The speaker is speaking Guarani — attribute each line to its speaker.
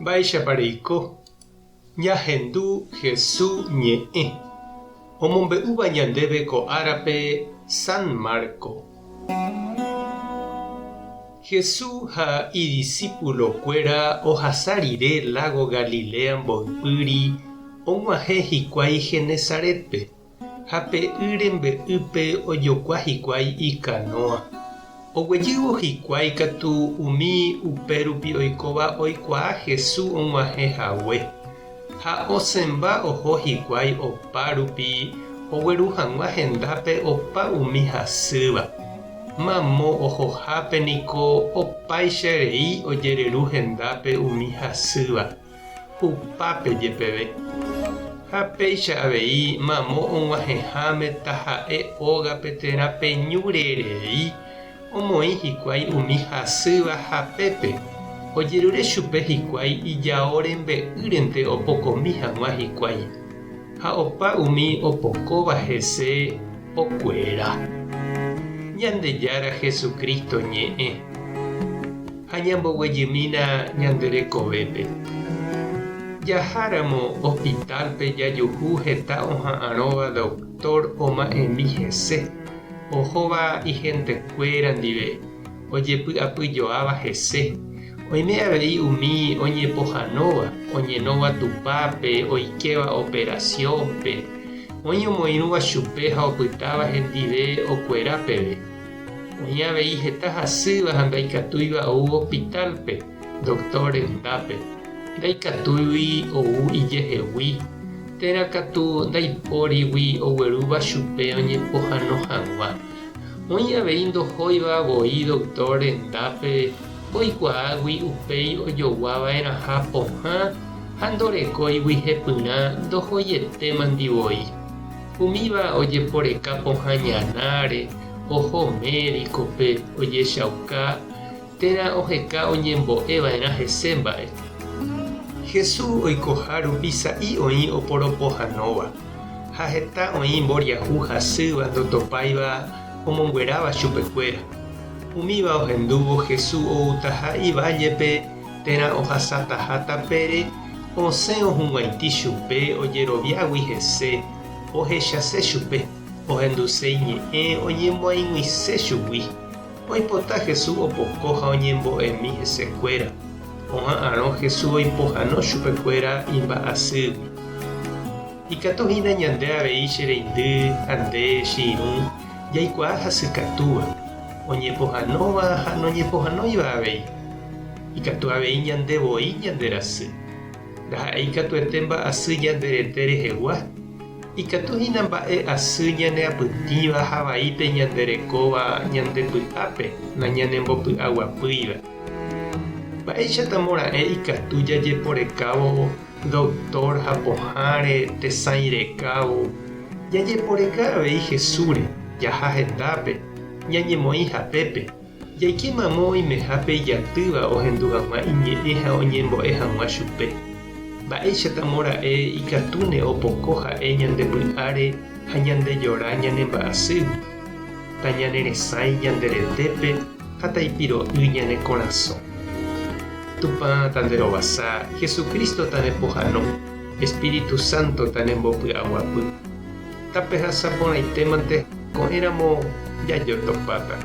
Speaker 1: Mba'éichapa reiko? Ñahendu Hesu ñe'ẽ, omombe'úva ñandéve ko árape San Marco. Hesu ha idisípulokuéra ohasa rire lágo Galilea mboypýri og̃uahẽ hikuái Genesarétpe. Ha pe y rembe'ýpe ojokua hikuái ikanóa. Oguejývo hikuái katu umi upérupi oikóva oikuaa Jesús og̃uahẽ hague, ha osẽmba oho hikuái opa rupi ogueru hag̃ua hendápe opa umi hasýva. Mamo ohohápe niko opáicha rei ojereru hendápe umi hasýva. Hupápe jepeve. Ha péicha avei mamo og̃uahẽháme taha'e ógape térã pe ñu rerei, omoĩ hikuái umi hasýva hapépe, ojerure chupe hikuái ijao rembe'ýrente opokomi hag̃ua hikuái, ha opa umi opokóva hese okuera. Ñandejára Jesucristo ñe'ẽ. Ha ñamboguejymína ñande rekovépe. Jaháramo hospitálpe jajuhu heta oha'arõva doktór oma'ẽmi hese, ohóva ihentekuéra ndive, ojepy'apyjoáva hese. Oime avei umi oñepohãnóva, oñenóva tupápe, oikéva operasiónpe, oĩ omoirũva chupe ha opytáva hendive okuera peve. Oĩ avei heta hasýva ha ndaikatúiva ou hospitálpe, doktór rendápe, ndaikatúigui ou ijehegui, térã katu ndaipórigui oguerúva chupe oñepohãno hag̃ua. Oĩ avei ndohóiva voi doktór rendápe oikuaágui upéi ojogua va'erãha pohã ha ndorekóigui hepyrã ndohoietémandi voi. Umíva ojeporeka pohã ñanáre, oho médikope, ojechauka, térã oheka oñembo'e va'erã hese mba'e. Jesús oikoha rupi sa'i oĩ oporopohãnóva, ha heta oĩ mboriahu hasýva ndotopáiva omongueráva chupekuéra. Umíva ohendúvo Jesús outaha ivállepe térã ohasataha tapére, osẽ ohug̃uaitĩ chupe ojeroviágui hese, ohechase chupe. Ohenduse iñe'ẽ oñemoaig̃uise chugui. Oipota Jesús opoko ha oñembo'emi hesekuéra. Oha'arõ Jesús oipohano chupekuéra imba'asýgui. Ikatu hína ñande avei che reindy ha nde che irũ jaikuaa hasykatúva, oñepohanóva ha noñepohanóiva avei. Ikatu avei ñande voi ñanderasy. Ndaha'éi katuete mba'asy ñande rete rehegua, ikatu hína mba'e asy ñaneapytĩva ha vaípe ñande rekóva ñande py'ápe nañanembopy'aguapýiva. Mba'éichatamo ra'e ikatu jajeporekávo doktór ha pohãre tesãi rekávo, jajeporeka avei Jesúsre, jaha hendápe, ñañemoĩ hapépe. Jaike mamo oimehápe ijatýva ohendu hag̃ua iñe'ẽ ha oñembo'e hag̃ua chupe. Mba'éichatamo ra'e ikatúne opoko ha'e ñande py'áre ha ñandejora ñane mba'asýgui, tañaneresãi ñande retépe ha taipiro'y ñane korasõ. Tupã tanderovasa, Jesucristo tanepohãno, Espíritu Santo tanembopy'aguapy. Tapehasa porãitémante ko'ẽramo jajotopáta.